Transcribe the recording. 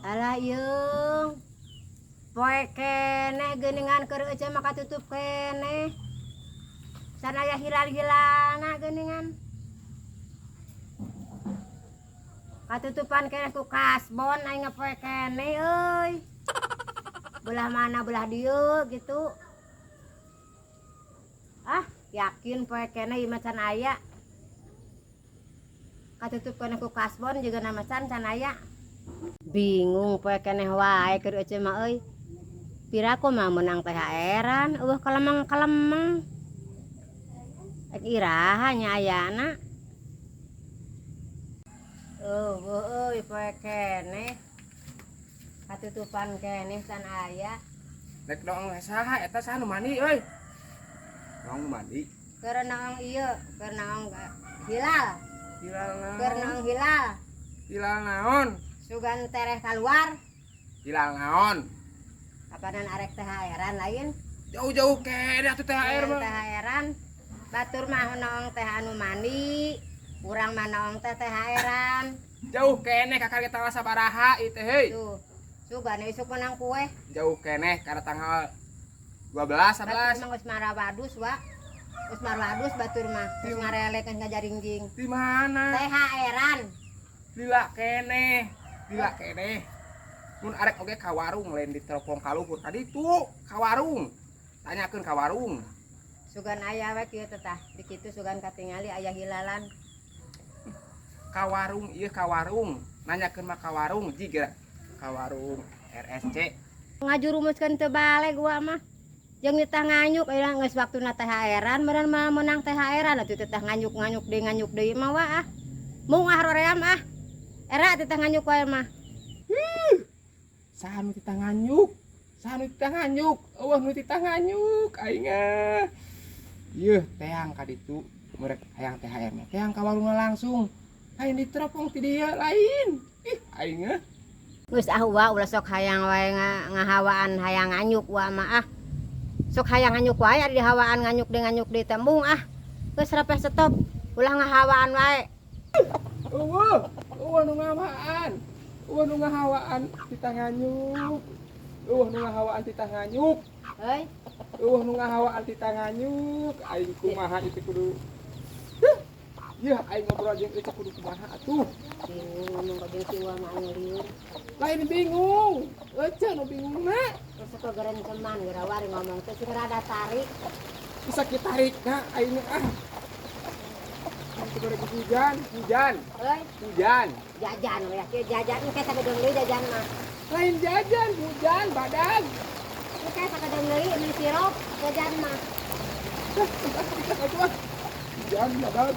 Alah yeung. Poe keneh geuningan keur ece mah katutup keneh. Can aya hilal-hilalna geuningan. Katutupan keneh ku kasbon aing poe keneh euy. Belah mana belah dieu gitu. Ah, yakin poe keneh ieu mah can aya. Katutup keneh ku kasbon juga nama can can aya. Bingung poe keneh wae keur ece mah euy. Piraku mah meunang THR-an eueuh kalemeng-kalemeng. Ek iraha nya ayana. Eueuh euy poe keneh. Katutupan keneh can aya. Rek dong saha eta, saha nu mandi euy? Dong nu mandi. Keur naong ieu, keur naong hilal. Hilal naon? Keur naong hilal. Hilal naon? Sugan tereh kaluar. Hilal naon? Kapanan arek THR-an lain? Jauh-jauh keneh atuh THR mah. THR-an. Batur mah naong teh anu mandi. Urang mah naong teh THR-an. Jauh keneh kakak tanggal sabaraha ieu teh heuy. Tuh. Sugan isuk menang kue. Jauh keneh karena tanggal 12 11. Batur mah geus marawadus wa. Geus marawadus batur mah. Geus ngarelek geus ngajaringjing. Di mana? THR-an. Lila keneh. Lila keneh. Mun arek oge ka warung lain di telepon ka luhur ka ditu, ka warung. Tanyakeun ka warung. Sugan aya we kieu teh tah. Di kitu sugan katingali aya hilalan. Ka warung ieu ka warung. Nanyakeun mah ka warung jiga ka warung RSC. Ngajurumuskeun teu balik gua mah. Jeung nitah nganyuk aya geus waktuna THR-an meureun mah meunang THR-an atuh teh nganyuk-nganyuk deui nganyuk deui mah wa ah. Mung ah roream ah. Era teh nganyuk wae mah. Saha nu titah nganyuk? Saha nu titah nganyuk? Eueuh nu titah nganyuk aing ah. Yeuh teang ka ditu merek hayang THR mah. Teang ka warungna langsung. Lain diteropong ti dieu lain. Ih aing ah. Geus ah wa ulah sok hayang wae ngahawaan hayang nganyuk wa mah ah. Sok hayang nganyuk wae ari dihawaan nganyuk deui teh mung ah. Geus repeh stop. Ulah ngahawaan wae. Eueuh, eueuh nu ngahawaan. Eueuh nu ngahawaan titah nganyuk. Eueuh nu ngahawaan titah nganyuk. Heuy. Eueuh nu ngahawaan titah nganyuk. Aing kumaha itu kudu. Huh. Yeuh aing ngobrol jeung ece kudu kumaha atuh. Bingung ngomong ka jeung si Uwa mah anu lieur. Lain bingung. Ece nu bingungna. Geus sok gerenceman geura wari ngomong teh sing rada tarik. Bisa kitarikna aing ah. Nanti goreng hujan, hujan, Heuy, hujan. Jajan we kieu jajan engke sakedeung deui jajan mah. Lain jajan, hujan, badag. Engke sakedeung deui meuli sirup jajan mah. Hujan, badag.